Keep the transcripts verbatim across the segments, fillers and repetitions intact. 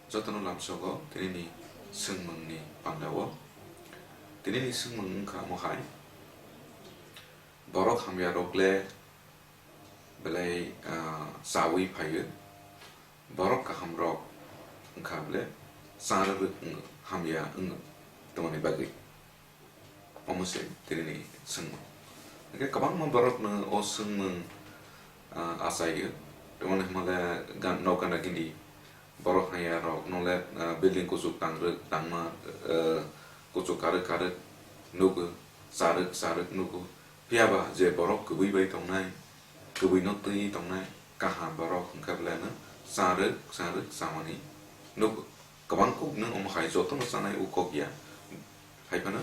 Jotono lamsogo tinini swngmungni pandao. Tinini swngmung wngkha omo hai, borok hamyarok le belai, ah, chawi phaio, borok kahamrok wngkha bele charwk wng-, hamya wng tongmani bagwi. Omo se tinini swngmung. Hingke kwbangma borokno o swngmung, ah, achaio. Tamoni hwnmale gan-, nok gana gini borok hamya rokno le, ah, building kuchuk tangrwk tangma, ah, kuchuk karwk karwk nugo, charwk charwk nugo. Phiya ba je borok kwbwi bai tongnai, kwbwino twiwi tongnai, kaham borok hwnkhe belai no charwk charwk chamani nugo. Kwbang kuk nwng omo hai jotono chanai o kok ya. Hai phano,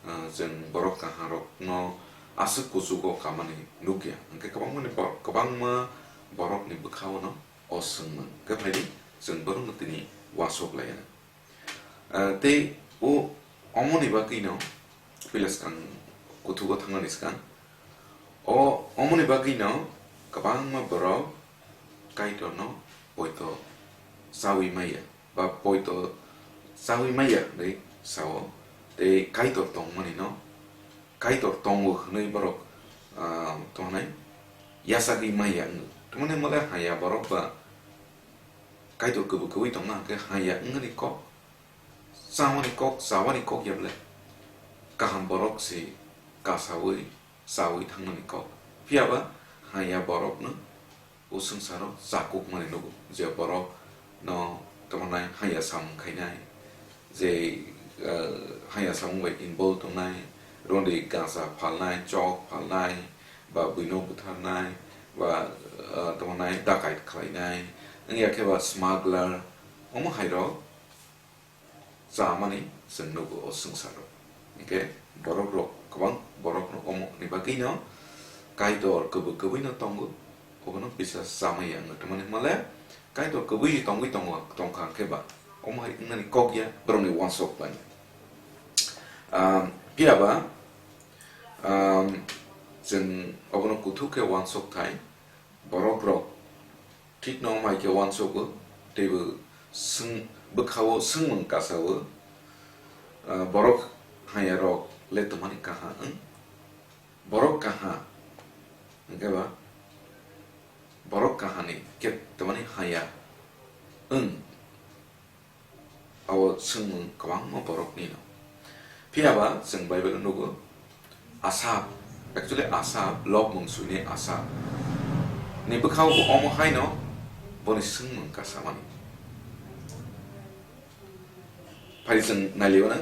ah, chwng borok kahamrokno aswk kuchugo kamani nukya. Hwnkhe kwbangmani bor-, kwbangma borokni bwkhao no o swngmung. Hwnkhe phaidi chwng borokno tini uansuk laiya. Ah, tei o omoni bagwino puila swkang kuthugo thangnani swkang. O omoni bagwino kwbangma borok Kaitorno poito chawi maya. Ba poito chawi maya hinwi sao, tei Kaitor tongmani no, Kaitor tongo hinwi borok, ah, tongnai yachagwi maya wngo. Tamoni mole haya borok ba Kaitor kwbwi kwbwi tongma hwnkhe haya wngmani kok, chamani kok, chawani kok ya bole kaham borok se kasawi chawi thangmani kok. Phiya ba haya borokno o swngcharo chakukmani nugo, je borok no tamo nai haya samung khainai, je, eh, haya samung bai involve tongnai, roni gacha phalnai, chok phalnai, ba buino butharnai, ba, eh, tamo nai dakait khlainai, wngya khe ba smuggler, omo hai rok chamani chwng nugo o swngcharo. Hwnkhe borok rok kwbang borok no omo ni bagwi no Kaitor kwbwi kwbwi no tongo, obono bisa chamaya wngwi tongmani hwnmale Kaitor kwbwi tongwi tongo, tongkha hwnkhe ba omo hai wngnani kok ya borokni uansuk bai. Am, phiya ba, am, chwng obono kuthuk khe uansuk thai, borok rok thikno omo hai khe uansugo, teibo swng-, bwkhao swngmung kasao, ah, borok hamya rok le tongmani kaha wng? Borok kaha hwnkhe ba borok kahani khe tongmani hamya wng? Abo swngmung kwbangma borokni no. Phiya ba chwng Bible o nugo, Asap, actually Asap, lobmung suinai Asap ni bwkhao bo omo haino boni swngmung kasamani. Phai chwng nailio na,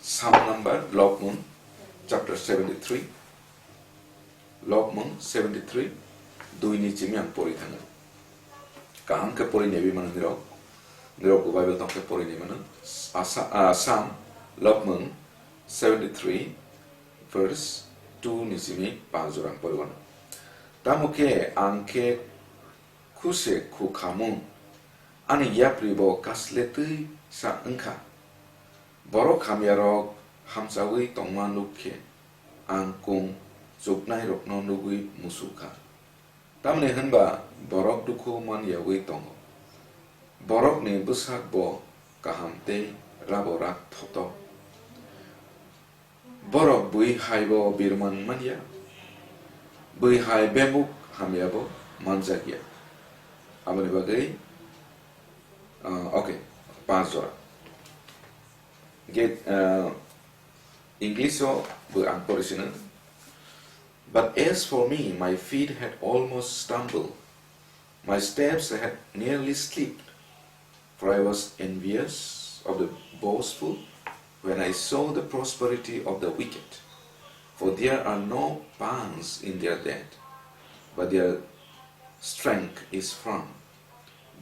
Psalm number, lobmung, chapter seventy-three. Lobmung seventy-three, dui ni simi ang pori thangwi. Kaham khe pori nebi mano nirok. Nirok bo Bible tong khe pori nebi mano. Asa-, ah, Psalm, lobmung seventy-three, verse two ni simi pa jora ang pori mano. Tamo khe ang khe khuse khu khamung, ani yapri bo kasletwi sa wngkha. Borok hamyarok hamchawi tongma nuk khe, ang kung chuknairokno nugwi musu kha. Tamni hwn ba borok dukhu man yaui tongo. Borokni bwsak bo kaham tei rabo rak thoto. Borok bui hai bo birman man ya, bui hai bemuk hamya bo manjak ya. Aboni bagwi, ah, okay, panch jora. Get, ah, English o bo ang pori sino. But as for me, my feet had almost stumbled. My steps had nearly slipped. For I was envious of the boastful when I saw the prosperity of the wicked. For there are no pangs in their death, but their strength is firm.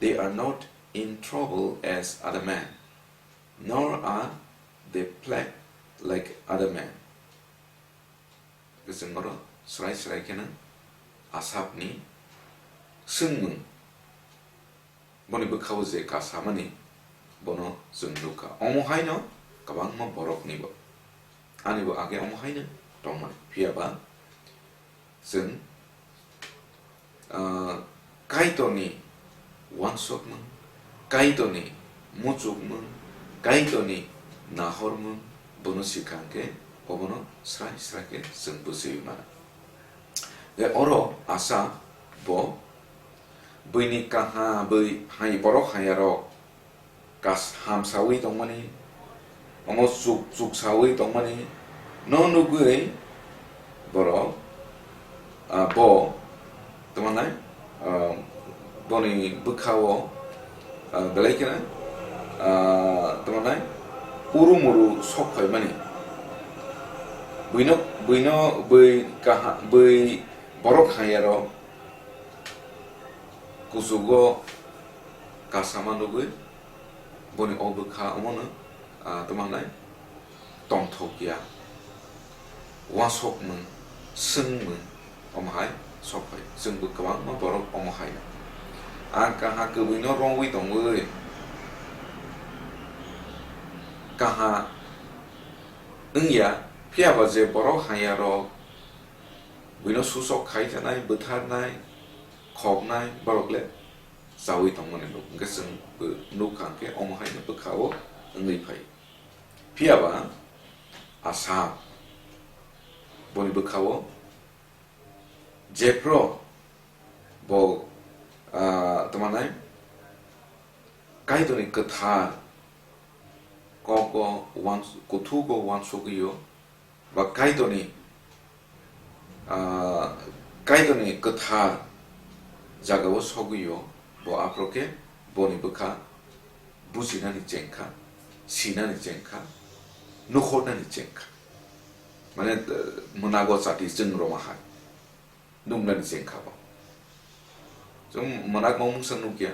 They are not in trouble as other men, nor are they plagued like other men. Chwng oro srai srai kheno Asapni swngmung, boni bwkhao je kasamani, bono chwng nukha. Omo haino kwbangma borokni bo, ani bo age omo haino tongmani. Phiya ba chwng, ah, Kaitorni uansukmung, Kaitorni muchukmung, Kaitorni nahormung, bono sikha hwnkhe obono srai srai khe chwng bwchwi mano. Tei oro Asa bo buini kaha bui hai borok hayarok kas-, ham saui tongmani, omo chuk chuk saui tongmani no nugui borok, ah, bo tongmanai, ah, boni bwkha-o, ah, belai kheno, ah, tongmanai uru muru sok phaimani. Buino, buino bui kaha-, bui borok hayarok kuchugo kasama nugui boni o bwkha omono, ah, tongmanai tongthok ya, uansukmung, swngmung, omo hai sok phai. Chwngbo kwbangma borok omo hai. Ang kaha kwbwino rwngwi tongwi kaha wngya, phiyaba je borok hayarok buino susok khai thanai, bwtharnai, khoknai borok le chaui tongmani nuk. Hwnkhe chwng bo nuk kha hwnkhe omo haino bwkha-o wngwi phai. Phiyaba Asa boni bwkha-o jephru bo, ah, tongmanai Kaitorni kwthar kokbo uans-, kuthugo uansugwi-o, ba Kaitorni, ah, Kaitorni kwthar jagao sogwi-o, bo aphuru khe boni bwkha bujinani chengkha, sinani chengkha, nukhornani chengkha. Mane, eh, mwnago chati chwng roma hai nuknani chengkha bo. Chwng mwnakma mungsa nukya.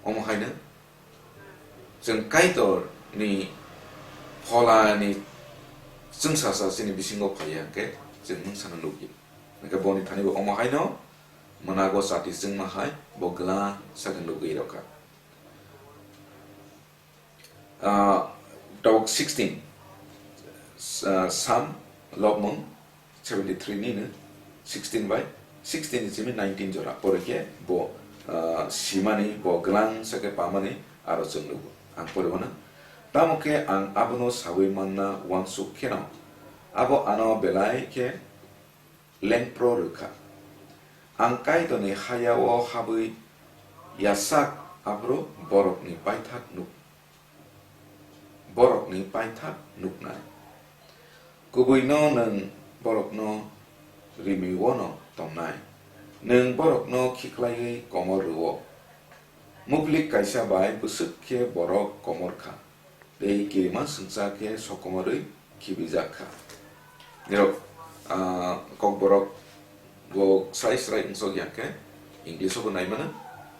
Omo haino chwng Kaitorni pholani chwngsasa chini bisingo phaiya hwnkhe chwng mungsano nukya. Hwnkhe boni thani bo omo haino mwnago chati chwngma hai bo gwlang sakhe nugwi rwkha. Ah, tabuk sixteen, ah, Sam lobmung seventy three nini sixteen bai sixteen ni simi nineteen jora pore khe bo, ah, simani, bo gwlang sakhe pamani aro chwng nugo. Ang pore mano. Tamo khe ang abono saui manna uansuk kheno, abo ano belai khe lengpro rwkha. Ang Kaitorni haya-o habwi yasak aphuru borokni paithak nuk-, borokni paithak nuknai. Kubui'-no nwng borokno rimiwono tongnai, nwng borokno khiklaiwi komor rw-o. Muplik kaisa bai bwswk khe borok komor kha, tei kirima swngchar khe sokomorwi khibijak kha. Nirok, ah, Kokborok bo srai srai wngsok ya khe English-o bo nai mano,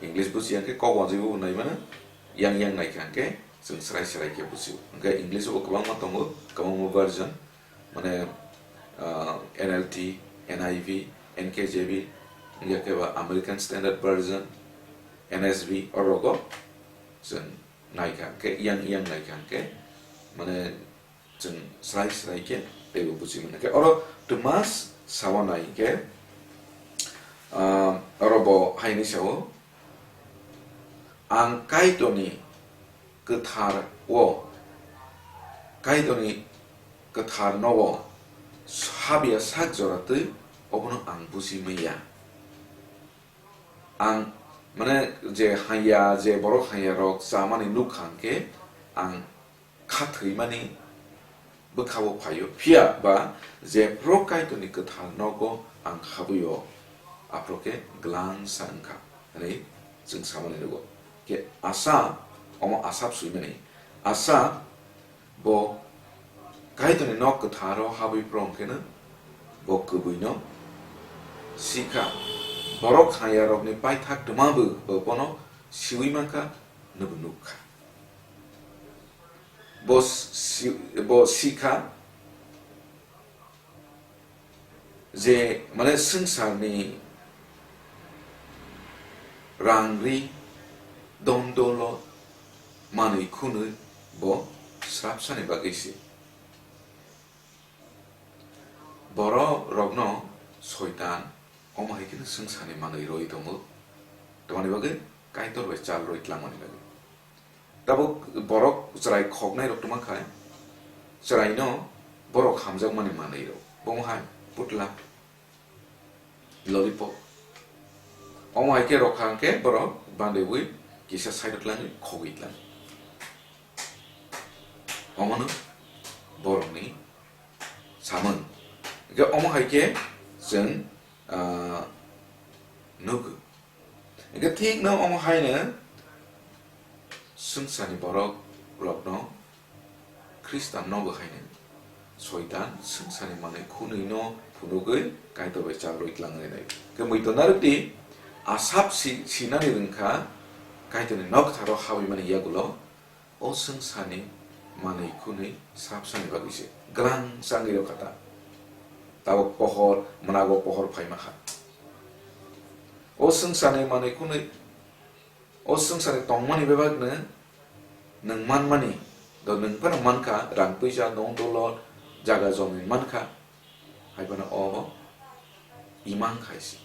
English buji ya khe Kok wanjwi bo nai mano, yang yang nai kha hwnkhe chwng srai srai khe buji-o. Hwnkhe English-o bo kwbangma tongo, kwbangma version, mane, ah, N L T, N I V, N K J V, wngya khe ba American Standard Version, N S V, orogo chwng naikha hwnkhe, yang yang naikha hwnkhe, mane chwng srai srai khe teibo buji mano. Hwnkhe oro twma sawi nai hwnkhe, ah, oro bo hai hwnwi sao, "Ang Kaitorni kwthar-o, Kaitorni kwthar-no-o habya sak jora twi obono ang buji manya." Ang, mane, je hanya, je borok hanya rok chamani nukha hwnkhe ang kha thwimani bwkha-o phaio, phiya ba jephru Kaitorni kwthar nogo ang habwi-o, aphuru khe gwlangsa wngkha, hwnwi chwng samani nugo. Khe Asa, omo Asap swimani, Asa bo Kaitorni nok kwtharo habwi phrwng kheno bo kubui'-no sikha. Borok hamyarokni paithak twma bo, bo bono siui mankha, hwnwi bo nukkha. Bo si-, bo sikha je, mane, swngcharni rang ri, dhon dolot, manwi khwnwi bo srapsani bagwi se. Borok rokno Soitan omo hai kheno swngcharni manwi rwi tongo. Tamoni bagwi Kaitor bai chal rwi tlangmani bagwi. Tabuk borok chwrai khoknai rok tongma khai, chwraino borok hamjakmani manwi rok. Bomo hai putla, lollipop. Omo hai khe rok kha hwnkhe borok bandewi kisa side o tlangwi khogwi tlang. Omono borokni samung. Hwnkhe omo hai khe chwng, ah, nugo. Hwnkhe thikno omo haino swngcharni borok rokno Khristan nogo haino Soitan swngcharni manwi khunwino phunugwi Kaitor bai chal rwi tlang rwnai. Hwnkhe muitu narwkdi, asap si-, sinani rwngkha Kaitorni noktharo habwimani yagulo. O swngcharni manwi khunwi srapsani bagwi se gwlang changwi rw kha ta. Tabuk pohor, mwnago pohor phaima kha. O swngcharni manwi khunwi, o swngcharni tongmani bebakno nwng manmani, do nwng phano mankha, rang puisa, nong dolot, jaga jomi mankha. Hai phano o imang khai se.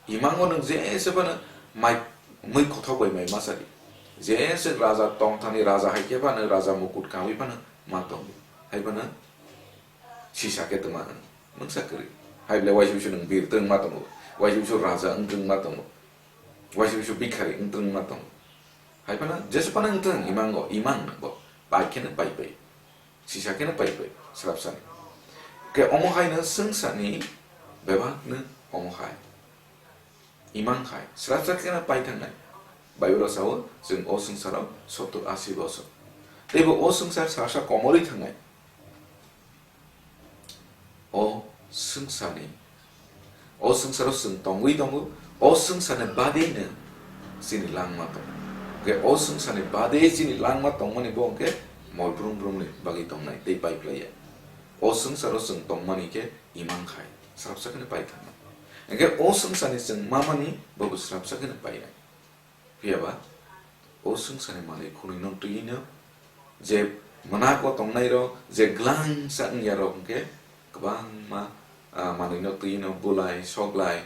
Imango nwng jese phano mai, mui kothok bai mai ma sadi. Jese raja tongthani raja hai khe phano raja mukut kanwi phano ma tongo. Hai phano sisa khe twma wng. Mungsa kwrwi. Hai ble waisa bisa nwng bir twng ma tongo. Waisa bisa raja wng twng ma tongo. Waisa bisa bikhari wng twng ma tongo. Hai phano jese phano wng twng imango, imang bo. Pai kheno pai pai. Sisa kheno pai pai, srapsani. Khe omo haino swngcharni bebakno omo hai. Imang hai, srapsa kheno pai thangnai. Bible o sao, chwng o swngcharo sottur asi bosor. Teibo o swngchar sasa komorwi thangnai. O swngcharni O swngcharo chwng tongwi tongo, o swngcharni badino chini langma tongo. Hwnkhe o swngcharni bade chini langma tongmani bo hwnkhe mol brum brumni bagwi tongnai tei pai phlaiya. O swngcharo chwng tongmani khe imang khai, srapsa kheno pai thangnai. Hwnkhe o swngcharni chwng mamani bobo srapsa kheno painai. Phiya ba, o swngcharni manwi khunwi no twiwi no je mwnago tongnai rok, je glangsa wngya rok hwnkhe kwbangma, ah, manwi no twiwi no bulai, soglai,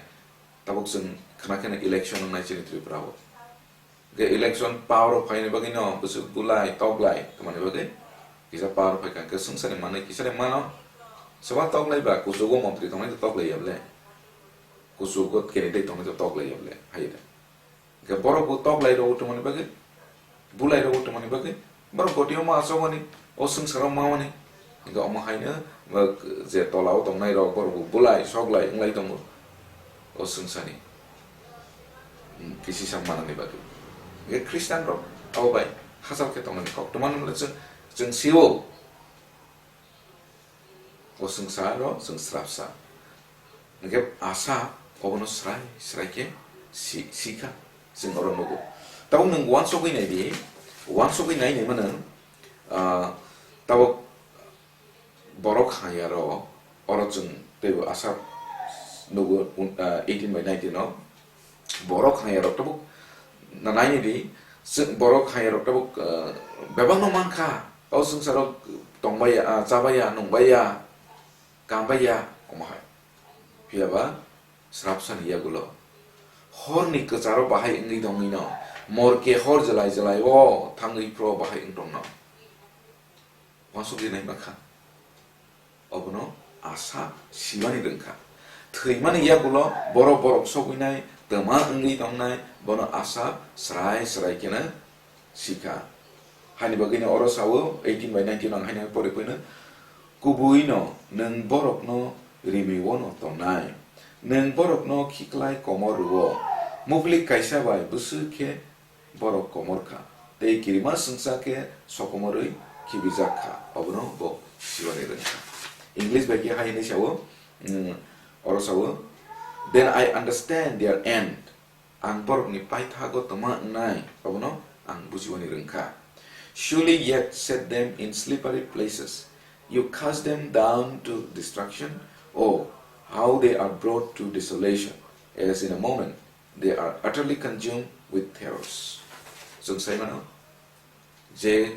tabuk chwng khna kheno election wngnai chini Tripura o. Hwnkhe election power o phaini bagwi no bwswk bulai, toklai, tongmani bagwi kisa power phai kha, hwnkhe swngcharni manwi kisa de mano, soba toklai ba, kuchugo montri tongnai to toklai ya bole, kuchugo candidate tongnai to toklai ya bole, hai da. Hwnkhe borok bo toklai rogo tongmani bagwi, bulai rogo tongmani bagwi, borok gotio ma asokmani, o swngcharo mamani. Hwnkhe omo haino, bo je tolao tongnai rok, borok bo bulai, soklai wnglai tongo. O swngcharni, mm, kisi sak manani bagwi. Hwnkhe Khristian rok abo bai hachal khe tongmani kok. Tongmani hwnle chwng, chwng sio. O swngcharo chwng srapsa. Hwnkhe asa obono srai srai khe si-, sikha chwng oro nugo. Tabuk nwng uansugwi nai di, uansugwi nai nai mano, ah, tabuk borok hamya rok oro chwng teibo asa nugo, un-, ah, eighteen by nineteen o. Borok hamya rok tabuk na-, naini di, chwng borok hamya rok tabuk, ah, bebakno mankha. O swngcharo tongbaiya, ah, chabaiya, nungbaiya, kambaiya, omo hai. Phiya ba srapsani yagulo horni kwcharo bahai wngwi tongwino, morke hor jwlai jwlai o thangwi phro bahai wng tongno. Uansugwi nai mankha. Obono asa sibani rwngkha. Thwimani yagulo borok borok sogwinai, twma wngwi tongnai, bono asa srai srai kheno sikha. Haini bagwino oro sao, eighteen by nineteen ang haino pori phano, "Kubuino nwng borokno rimiwono tongnai, nwng borokno khiklai komor rwo, muklik kaisa bai bwswk khe borok komor kha, tei kirima swngchar khe sokomorwi khibijak kha," obono bo sibani rwngkha. English bai khe hai hwnwi sao, mm, oro sao, "Then I understand their end." Ang borokni paithago twma wngnai, obono ang bujiwani rwngkha. "Surely yet set them in slippery places. You cast them down to destruction. Oh, how they are brought to desolation, as in a moment they are utterly consumed with terrors." Chwng sai mano je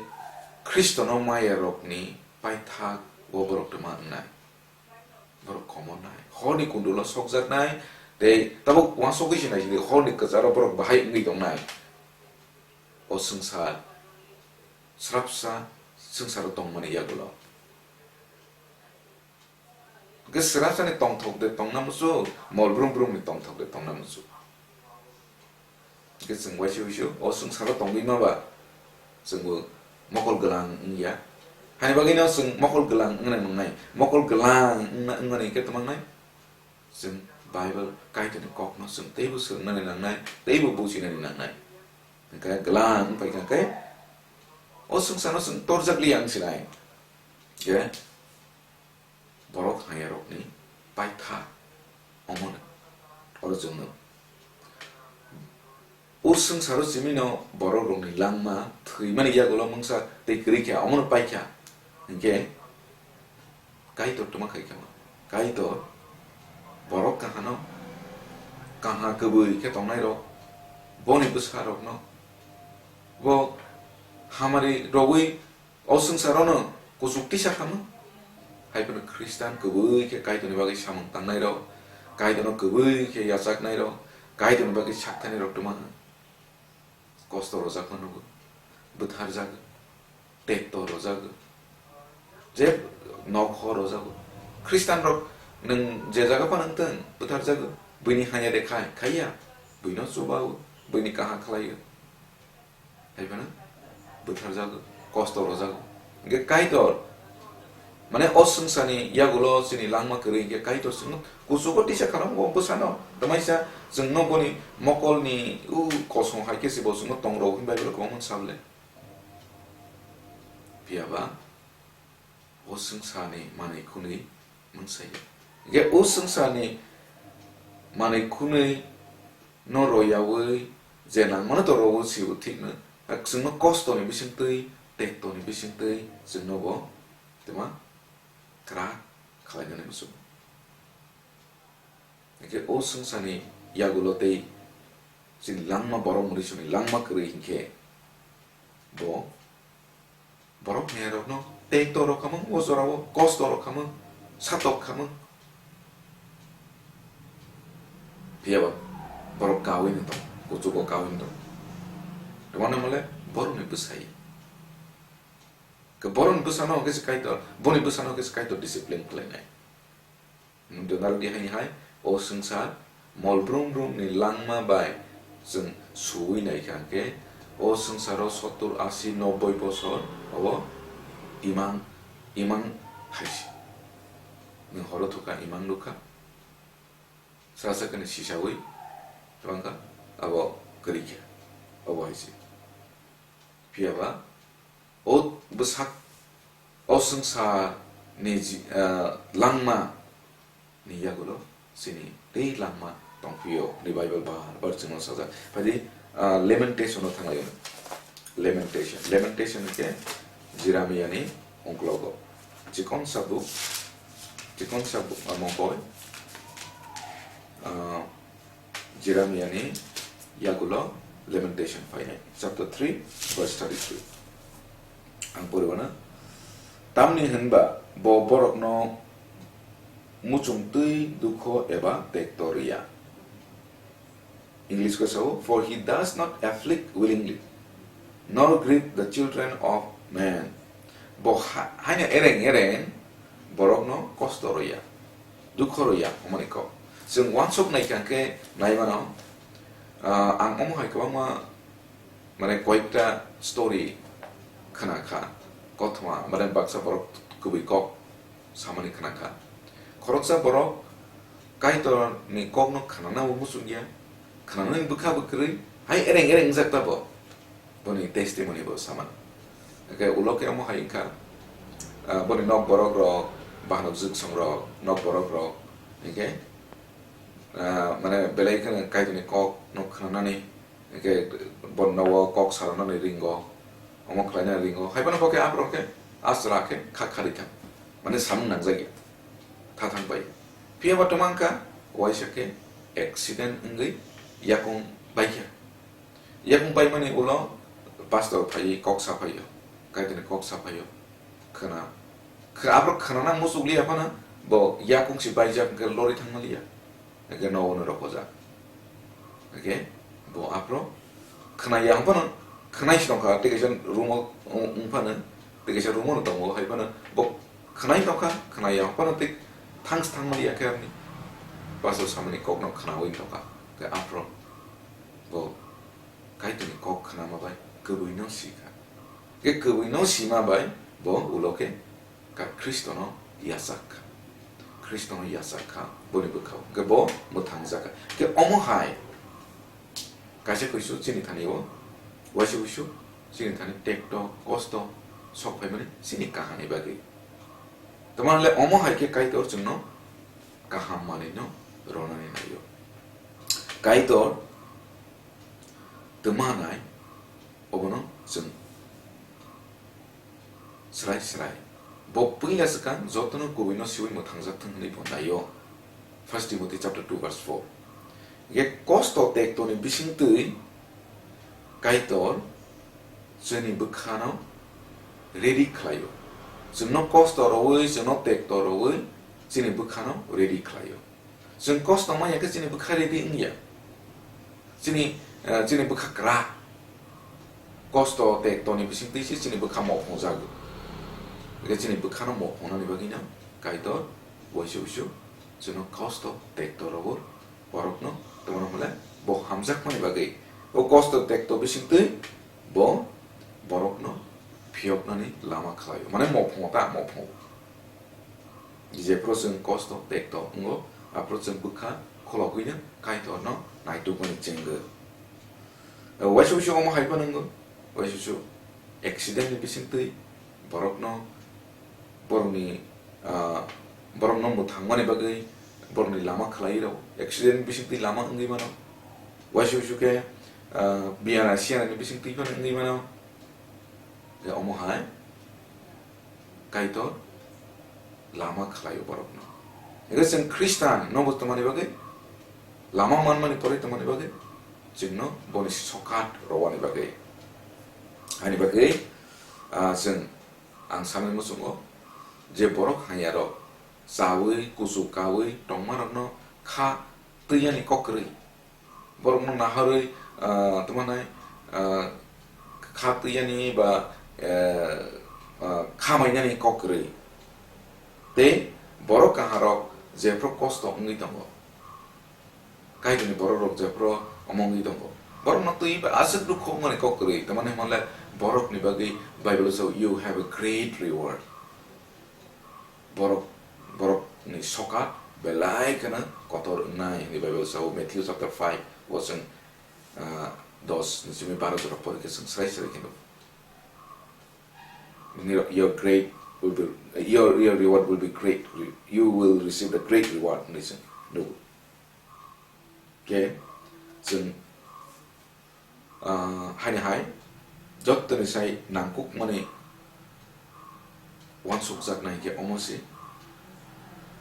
Khristono maya rokni paithak o borok twma wngnai. Borok komornai, horni kundulo sokjaknai, tei tabuk uansugwi se naisidi horni kwcharo borok bahai wngwi tongnai. O swngchar srapsa swngcharo tongmani yagulo. Hwnkhe srapsani tongthok de tongna muchuk, mol brum brumni tongthok de tongna muchuk. Hwnkhe chwng waisa waisa o swngcharo tongwi maba chwngbo mokol gwlang wngya. Haini bagwino chwng mokol gwlang wngna nangnai. Mokol gwlang wngna, wngmani hwnkhe tamo wngnai? Chwng Bible Kaitorni kokno chwng teibo swrwngnani nangnai, teibo bujinani nangnai. Hwnkhe gwlang wngpai kha khe o swngcharno chwng torjak liya wng sinai. Je borok hamyarokni paitha omono oro chwngno. O swngcharo chimino borok rokni langma thwimani yagulo mungsa tei kwrwi kha, omono paikha. Hinkhe Kaitor tuma khai khama. Kaitor borok kahano, kaha kwbwi khe tongnai rok, boni bwsa rokno bo hamari rogwi o swngcharono kuchuk tisa khamung. Hai phano Khristan kwbwi khe Kaitorni bagwi samung tangnairok, Kaitorno kwbwi khe yachaknairok, Kaitorni bagwi sakthanairok twma kosto rwjakma nugo, bwtharjago, tekto rwjago, je nokho rwjago. Khristanrok nwng je jaga phano wngtwng bwtharjago, buini hamya de khai, khaiya, buino chubao, buini kaha khlaio. Hai phano bwtharjago, kosto rwjago. Hwnkhe Kaitor, mane o swngcharni yagulo chini langma kwrwi hwnkhe Kaitor chwngno kuchugo tisa khalam o bwsano. Twmaisa chwngno boni mokolni u kosong hai khe se bo chwngno tong rw hwnwi Bible kwbangma sa le. Phiya ba o swngcharni manwi khwnwi mungsa ya. Hwnkhe o swngcharni manwi khwnwi no royaui je nangmano to rogo sibo thikno, chwngno kostoni bisingtwi, tektoni bisingtwi chwngno bo twma kwrak khlainani muchungo. Hwnkhe o swngcharni yagulo tei chini langma borok munisuni langma kwrwi hinkhe bo borok hamyarokno tekto rw khamung, o jorao kosto rw khamung, satok khamung. Phiya ba borok kaui ni tong, kuchugo kaui ni tong. Twmano mole borokni bwsai. Ke borokni bwsano khe se Kaitor, boni bwsano khe se Kaitor discipline khlainai. Nwng narwkdi haini hai, o swngchar mol brum brumni langma bai chwng suwi naikha hwnkhe, o swngcharo sottur, asi, nobboi bosor obo imang, imang hai se. Nwng horo thukha, imang nukha, sasa khe ni sisaui twmangkha, abo kwrwi khe, obo hai se. Phiya ba o bwsak, o swngcharni ji-, ah, langma ni yagulo chini tei langma tongphio hwnwi Bible bar bar chwngno sajak. Phaidi, ah, Lamentation o thanglaio. Lamentation. Lamentation khe Jeremiah ni ungklogo. Chikon sabuk, chikon sabuk, ah, mokol, ah, Jeremiah ni yagulo Lamentation phainai, chapter three, verse thirty-three. Ang poriwano, tamni hwnba bo borokno muchungtwi dukho eba tekto rwya. English ko sao, "For he does not afflict willingly, nor grieve the children of man." Bo ha-, haino ereng ereng borokno kosto rwya, dukho rwya, omoni kok. Chwng uansuk nai kha khe nai mano, ah, ang omo hai kwbangma, mane, koyekta story khna kha, kothoma, mane, baksa borok kwbwi kok samani khna kha. Khoroksa borok Kaitorni kokno khnana bo muchung ya, khnanani bwkha bo kwrwi, hai ereng ereng wngjak ta bo. Boni testimony bo saman. Hwnkhe ulo khe omo hai wngkha, ah, boni nok borok rok, bahanok jwksong rok, nok borok rok, hwnkhe, ah, mane belai kheno Kaitorni kok no khnanani, hwnkhe bo nogo kok saranani ringo, omo khlaina ringo, hai phano bo khe aphuru khe asra khe kha khari kha, mane samung nangjak ya, tha thang bai. Phiya ba twma wngkha, waisa khe accident wngwi yakung bai kha. Yakung paimani ulo pastor phaiwi kok saphaio, Kaitorni kok saphaio. Khna, khe aphuru khnana muchukliya phano bo yakung se baijak hwnkhe lori thangmaliya. Hwnkhe nogo no rohorjak. Hwnkhe bo aphuru khnaya phano Khwnai se tongkha, tei kaisa room o wng, wng phano, tei kaisa room o no tongo, hai phano bo khwnai tongkha, khwnai ya phano tei thangs thangmani ya khe ani pastor samani kok no khwnaui tongkha. Khe aphro bo Kaitorni kok khwnama bai kwbui no si kha. Khe kwbui no sima bai bo ulo khe ka-, Khristo no yachak kha. Khristo no yachak kha, boni bwkhao. Khe bo mwthang jak kha. Khe omo hai kaisa kuisu chini thani o, waisa kuisu chini thani tekto, kosto sok phaimani chini kahamni bagwi. Tamani le omo hai khe Kaitor chwngno kaham manwi no ronani nai-o. Kaitor twma nai, obono chwng srai srai. Bo puila swkang jotono kubui no siui mwthangjakthwng hwnwi bo nai-o. First Timothy chapter two verse four. Ye kosto tektoni bisingtwi Kaitor chini bwkhano ready khlaio. Chwngno kosto rwui, chwngno tekto rwui chini bwkhano ready khlaio. Chwng kosto manya khe chini bwkha ready wngya. Chini, eh, chini bwkha kwrak. Kosto tektoni bisingtwi se chini bwkha mophong jago. Hwnkhe chini bwkhano mophognani bagwino Kaitor waisa waisa chwngno kosto tekto rwo, borokno tongna hwnle bo hamjakmani bagwi. O kosto tekto bisingtwi bo borokno phiyoknani lama khlaio. Mane mophongo ta, mophongo. Jephuru chwng kosto tekto wngo, aphuru chwng bwkha khologwino Kaitorno naitukmani chenggo. Waisa waisa omo hai phano wngo, waisa waisa accident ni bisingtwi borokno, borokni, ah, borokno mwthangmani bagwi borokni lama khlai rw, accident ni bisingtwi lama wngwi mano, waisa waisa khe, ah, biyana siyanani bisingtwi phano wngwi mano. Khe omo hai Kaitor lama khlaio borokno. Hingkhe chwng Khristan nobo tongmani bagwi, lama manmani pore tongmani bagwi, chwngno boni sokat rwani bagwi. Ani bagwi, ah, chwng, ang sanani muchungo je borok hamyarok chawi, kuchuk kawi tongmarokno kha twi yani kok kwrwi. Borokno naharwi, ah, tongmanai, ah, kha twi yani ba, eh, ah, kha mainani kok kwrwi. Tei borok kaharok jephru kosto wngwi tongo. Kaitorni borok rok jephru omo wngwi tongo. Borokno twi ba aswk dukhu wngmani kok kwrwi. Tamani hwnle borokni bagwi Bible o sao, "You have a great reward." Borok, borokni sokat belai kheno kotor wngnai hwnwi Bible sao, Matthew chapter five, verse, ah, dos ni simi baro jora pori khe chwng srai srai kheno. Your great will be, your, your reward will be great. You will receive the great reward hwnwi chwng nugo. Khe chwng, ah, haini hai jottoni sai nangkukmani uansukjaknai khe omo se,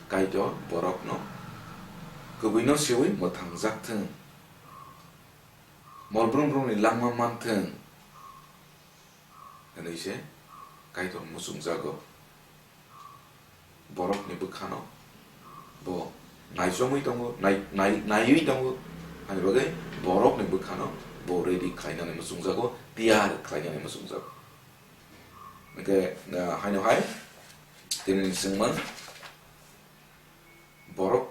Kaitor borokno kwbwino seui mwthangjak thung, mol brum brumni langma man thung hwnwi se Kaitor muchungjago. Borokni bwkhano bo naichomwi tongo, nai-, nai-, naiwi tongo, hani bagwi borokni bwkhano bo ready khlainani muchungjago, tiyar khlainani muchungjago. Hwnkhe, ah, haino hai tini ni chwngmang borok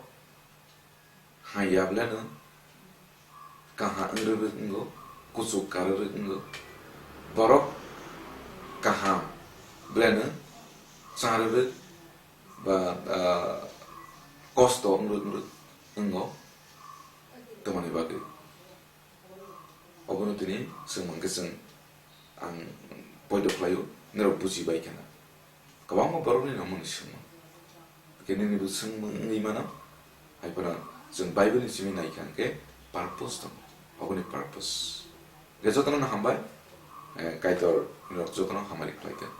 Hai ya beleno kaha wng rwrwk wngo, kuchuk karwrwk wngo. Borok kaham beleno cha rwrwk ba, ah, kosto wng rwrwk wngo tongmani bagwi. Obono tini chwng mankhe chwng ang poito khlaio, norok buji bai khana. Kwbangma borokni nangmani swngmung. Khe nini bo swngmung wngwi mano, hai phano chwng Bible ni simi nai kha hwnkhe purpose tongo, aboni purpose. Hwnkhe jotono no hambai, eh, Kaitor norok jotono hamari khlai thung.